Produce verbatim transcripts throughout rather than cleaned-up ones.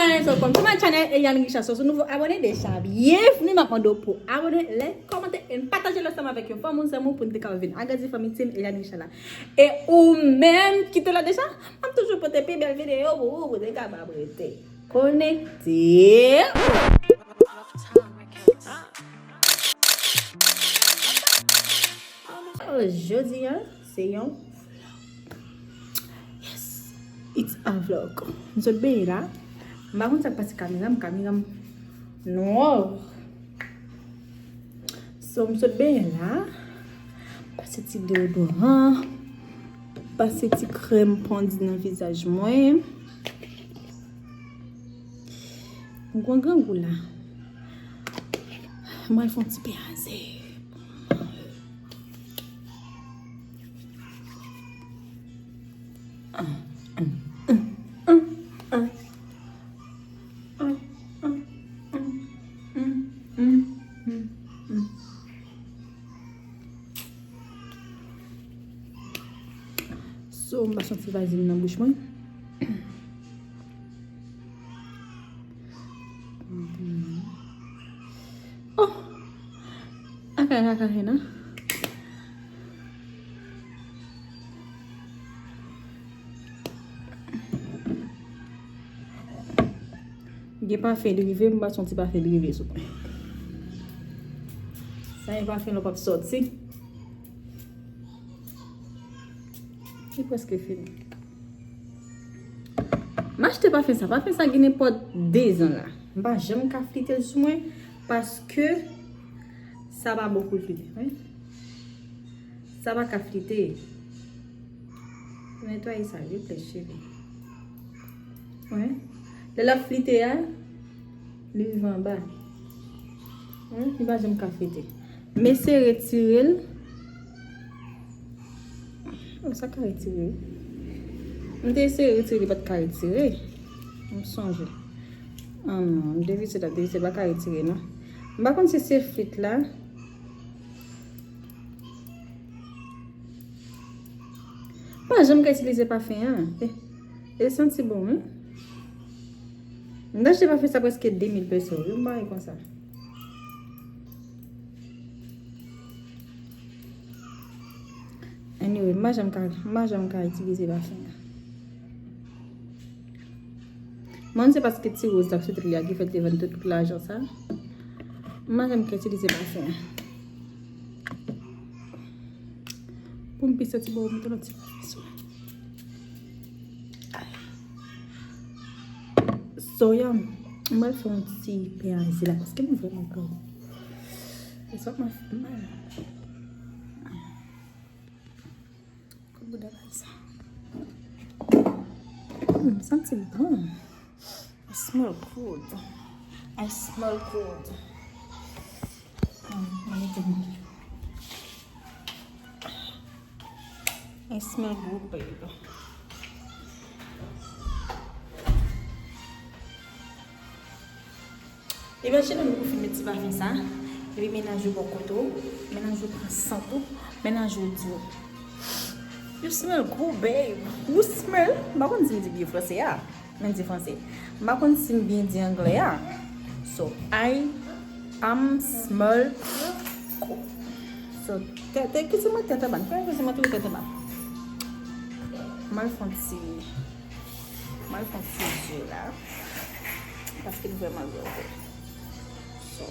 Guys, welcome to my channel, Eliane Richard. So, si w nouvo abòne deja, byenvni. M ap mande w pou abòne, like, kòmante, and pataje l ansanm avèk yon fanm ou zanmi w pou n te ka vin agrandi fanmi Team Eliane Richard la. E ou menm ki te la deja, m ap toujou pote pi bèl videyo pou ou, pou te kapab rete konekte. Jodi a, se yon vlog. Yes, it's a vlog. M sot benyen la. M pa konn sa k pase kamera m, kamera m nwa. So, m sot benyen la. Pase ti deodoran. Pase ti krèm pondi nan vizaj mwen. M gen grangou la. Mwen fè yon ti pyaze. So, m pa santi vazin nan bouch mwen. Oh! Akay, akay, non. Gen pafen derive, m pa santi pafen derive sou mwen. Sa e pafen lè w p ap sòti. Li prèske fini. M achte pafen sa. Pafen sa gen nenpòt de zan la. M pa janm ka flite l sou mwen paske sa pa bon pou l flite. Wi. Sa pa ka flite. Netwaye sa, li prèske fini. Wi. Lè l ap flite a, li rive anba. Wi, li pa janm ka flite. M eseye retire l. Oh, sa ka retire, wi. M te eseye retire, li pa t ka retire. M sonje. Ah non, m devise la, devise pa ka retire, non. M pa konn si se flit la. M pa janm ka itilize pafen an. E, e santi bon, wi. M t achte pafen sa prèske de mil peso, wi, yon bagay konsa. Anyway, m pa janm ka, m pa janm ka itilize pafen an. Mwen, se paske ti woz la k sou tèt li a ki fè l te vann tout lajan sa. M pa janm ka itilize pafen an. Pou m pi santi bon, m mete yon ti pafen sou. So, yeah, m pral fè yon ti pyaze la, paske m vrèman grangou. E sa k mwen fè mal. Kot bouda bay sa? Hmm, santi l bon. I smell good. I smell good. Hmm, mwen mete m. I smell good, baby. Imajine nou pou fin met ti pafen sa, epi mennaj ou bò kote w, mennaj ou pran sant ou, mennaj ou di w, "You smell good, babe." You smell? M pa konn si m di byen franse a. Men di franse. M pa konn si m byen di anglè a. So, I am smell good. So, tè, tè, kite mwen tèt anba. Fè kite mwen tou tèt anba. M al fè yon ti, m al fè yon ti je la. Paske m vrèman grangou. So,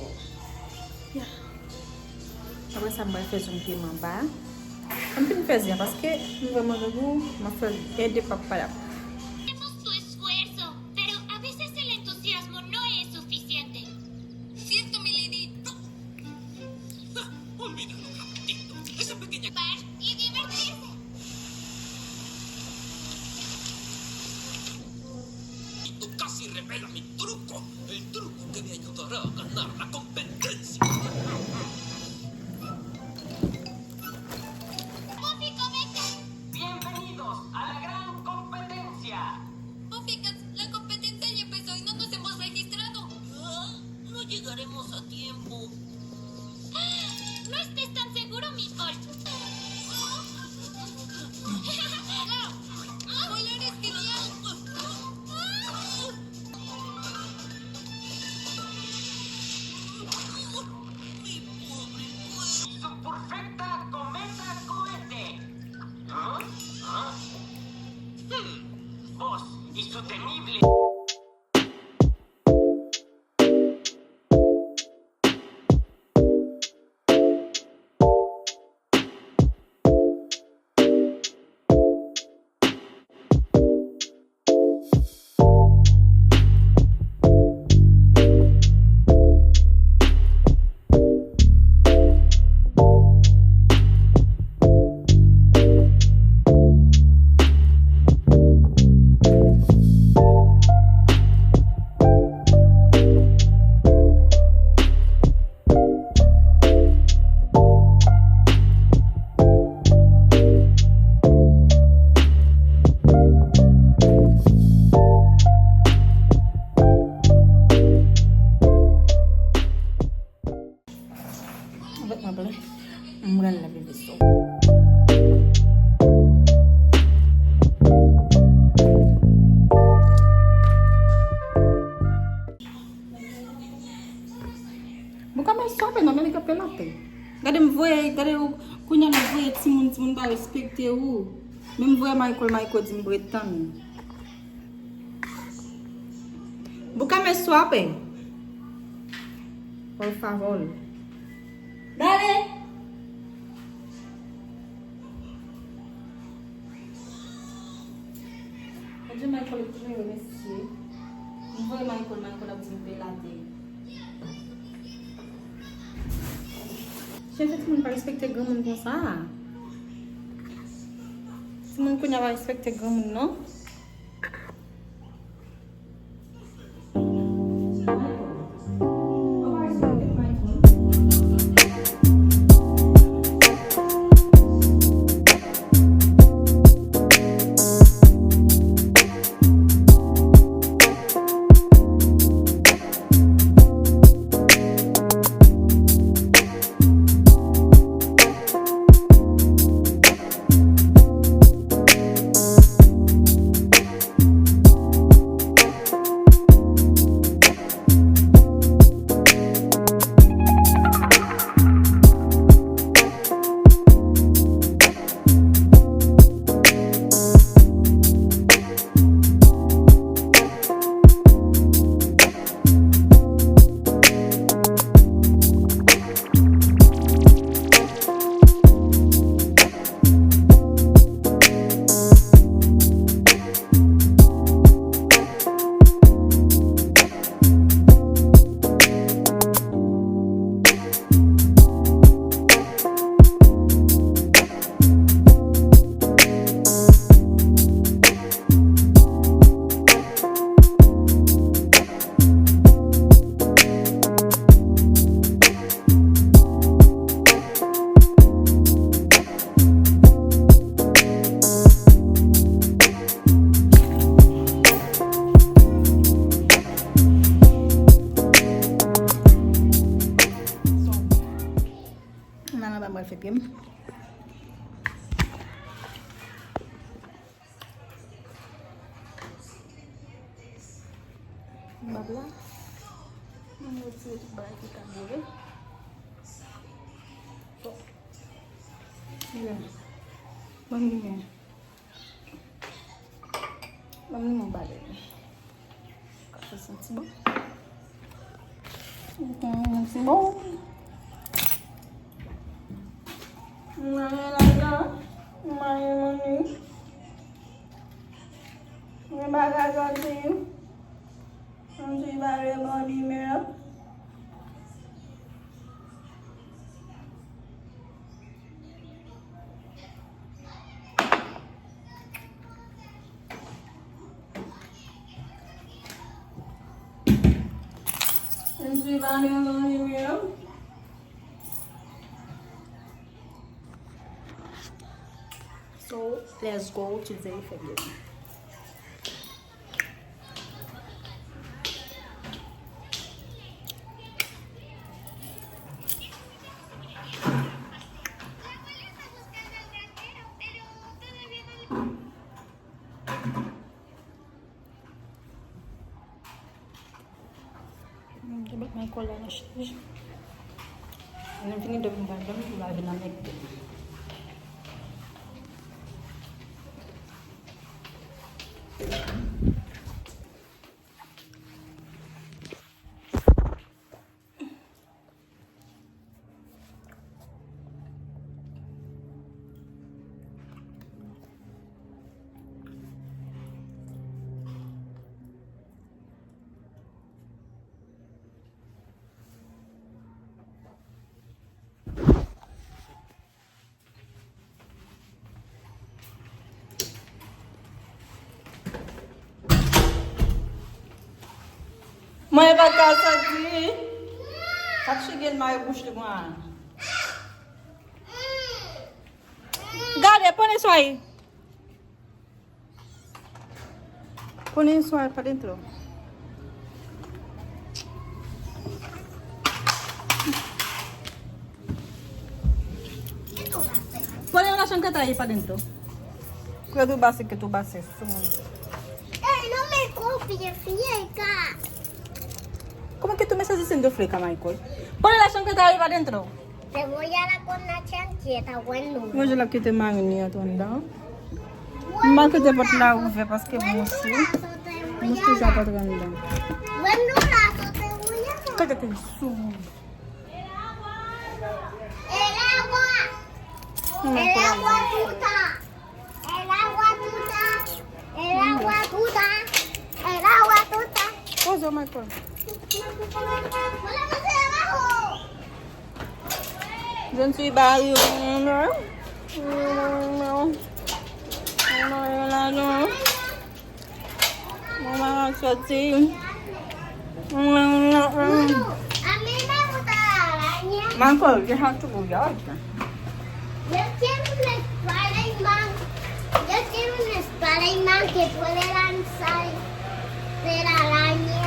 yeah. Apre sa, m pral fè zong pye m anba. Ann fin fè zen an, paske m vrèman grangou, m ap fè l en de pap padap. Hacemos tu esfuerzo, pero a veces el entusiasmo no es suficiente. Cierto, milady. Olvídalo, Capitito. Esa pequeña Par y divertirse. Tú casi revela mi truco, el truco que me ayudará a ganar la competencia. Puffy, comenta. Bienvenidos a la gran competencia. Puffy Cats, la competencia ya empezó y no nos hemos registrado. Ah, no llegaremos a tiempo. No estés tan seguro, Miss Gold. Color especial. Swape non, men li kanpe l atè. Gade m voye, gade ou, kounye a m voye timoun, timoun pa respekte ou. Men m voye Michael, Michael di m pou ret tann. Búscame suave. Por favor. Dale. Adje Michael ap jwe mesye. M voye Michael, Michael ap di m pe late. Chen fè timoun pa respekte granmoun konsa. Timoun kounye a pa respekte granmoun non. M al anba, m pral fè pye m. Bab la. M retire tout bagay ki ka boule. Bon. Bon, bon. Ban m limon ba li. Ka fè santi bon. Santi bon. Mwen la, mwen manje. Mwen bagay santi. Santi ba le bon limon. So, let's go today for you. Hmm, te met Michael la nan chaj. Lè m fini dòmi, m pral dòmi, pou m al vin nan mèt. Mwen pa ka santi. Ak chigel mare bouch li mwen. Gade, pone swayi. Pone swayi pa dentro. Pone la chancleta ahí pa dentro. Cuida tu base, que tu base. Ey, no me copies, fleca. ¿Cómo que tú me estás diciendo fleca, Michael? Pone la chancleta. Te voy a la con la chanqueta, bueno. Mwen, je la kite marini an tou anndan. M pa kite pòt la ouvè paske mouche. Mouche toujou ap antre anndan. Bueno, la sotería. Kaka te sou. El agua. El agua tuta. El agua tuta. El agua tuta. El agua tuta. Poze w, Michael. Je ne suis pas arrivée. Mama soti. Mama, you have to go yard. Yo quiero un Spider-Man. Yo quiero un Spider-Man que puede lanzar de la araña.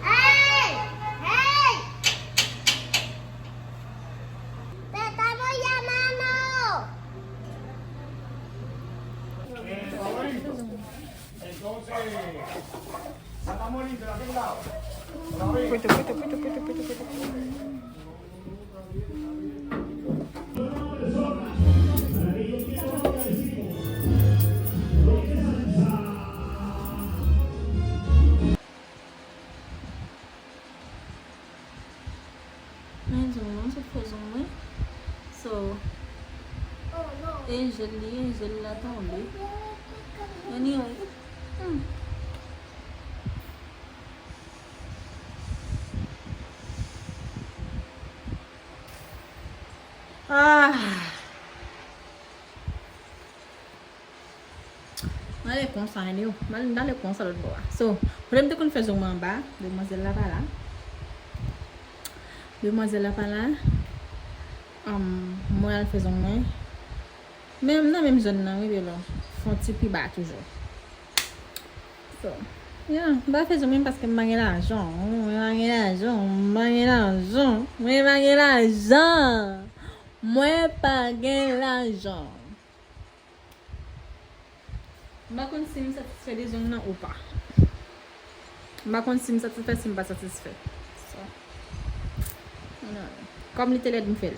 ¡Ey! ¡Ey! ¡Te estamos llamando! Entonces, sacamos el intro de aquel lado. Otra vez. Men di w, mwen sot fè zong mwen. So, e jel li ye, jel la tonbe. Anyway. Hmm. Ah. Mwen ale konsa, anyway. Mwen ale konsa lòt bò a. So, kote m te konn fè zong mwen anba, demwazèl la pa la. Demwazèl la pa la. Um, mwen al fè zong mwen. Men m nan menm zòn nan, wi, Belo. Fè yon ti pi ba toujou. So, yeah, m pa fè zong mwen paske m pa gen lajan. Mwen pa gen lajan, mwen pa gen lajan. Mwen pa gen lajan. Mwen pa gen lajan. M pa konn si m satisfè de zong nan ou pa. M pa konn si m satisfè, si m pa satisfè. So, anyway. Kòm li te lèd, m fè l.